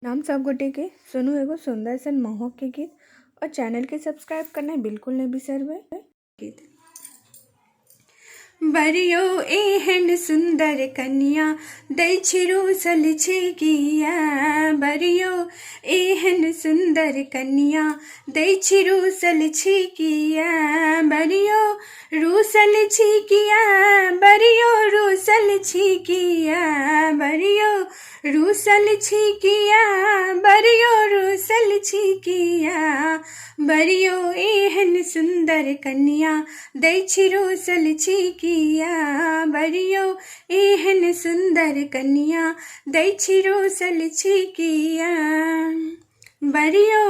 हम सब गोटे के सुनू एगो सुंदर सन महुक के गीत और चैनल के सब्सक्राइब करना बिल्कुल नहीं बिसरबै। गीत बरियो एहन सुंदर कन्या दै छी रूसल छी किया, बरियो एहन सुंदर कन्या दै छी रूसल छी किया, बरियो रूसल छी किया, बरियो रूसल छी किया, बरियो रूसल छी किया, बरियो रूसल छी किया, बरियो एहन सुंदर कन्या दै छी रूसल छी किया, बरियो एहन सुंदर कन्या दै छी रूसल छी किया। बरियो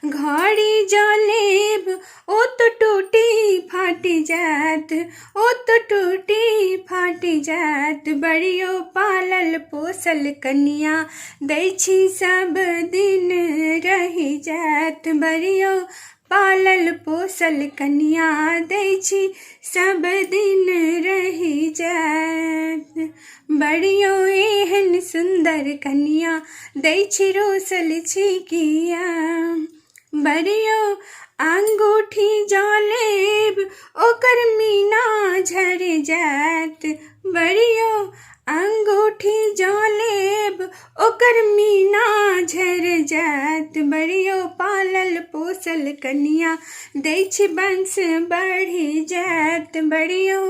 घड़ी जलेब ओ तो टूटी फाटि जात, ओ तो टूटी फाटि जात, बरियो पालल पोसल कनिया दै छी सब दिन रहि जात, बरियो पालल पोसल कनिया दै छी सब दिन रहि जात, बड़ियो एहन सुंदर कनिया दै छी रोसल छी किया, बड़ियो अंगूठी जलेब ओकर मीना झरि जात, बड़ियो अंगूठी जलेब ओकर मीना झरि जात, बड़ियो पालल पोसल कनिया दै छी वंश बढ़ि जात, बड़ियो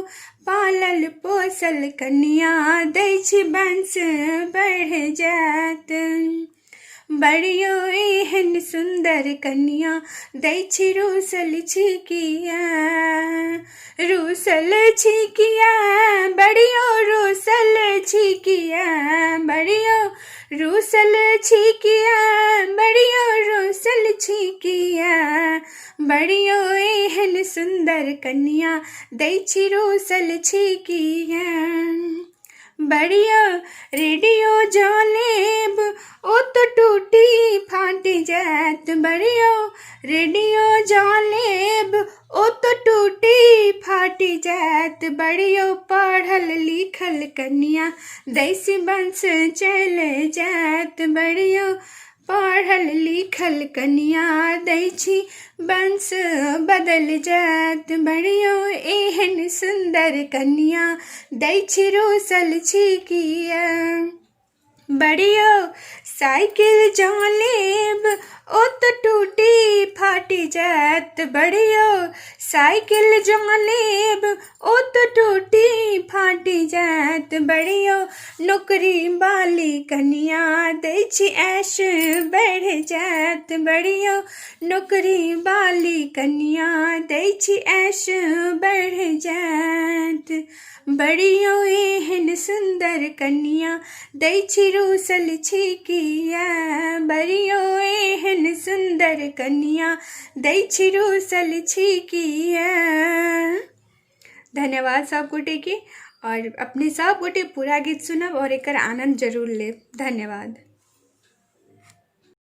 पालल पोसल कनिया दै छी वंश बढ़ि जात, बड़ियो एहन सुंदर कनिया दै छी रूसल छी किया, रूसल छी किया, बड़ियो रूसल छी किया, बड़ियो रूसल छी किया, बड़ियो रूसल छी किया, बड़ियो एहन सुंदर कनिया दै छी रूसल छी किया, बढ़िया रेडियो जलेब ओ तो टूटी फाटि जात, बढ़िया रेडियो जलेब ओ तो टूटी फाटि जात, बढ़ियो पढ़ल लिखल कनिया दैस वंश चल जात, बढ़ियो पढ़ल लिखल कनिया दै छी वंश बदल जात, बड़ियो एहन सुंदर कनिया दै छी रूसल छी किया, बड़ियो साइकिल जँ लेब ओ तो टूटी फाटि जात, बड़ियो साइकिल जँ लेब ओ तो टूटी फाटि जात, बड़ियो नौकरी वाली कनिया दै छी ऐश बढ़ि जात, बड़ियो नौकरी वाली कनिया दै छी ऐश बढ़ि जात, बड़ियो एहन सुंदर कनिया दै छी रूसल छी किया, बड़ियो एहन सुंदर कनिया दै छी रूसल छी किया। धन्यवाद सब गोटे के, और अपने सब गोटे पूरा गीत सुनब और एकर आनंद जरूर लेब। धन्यवाद।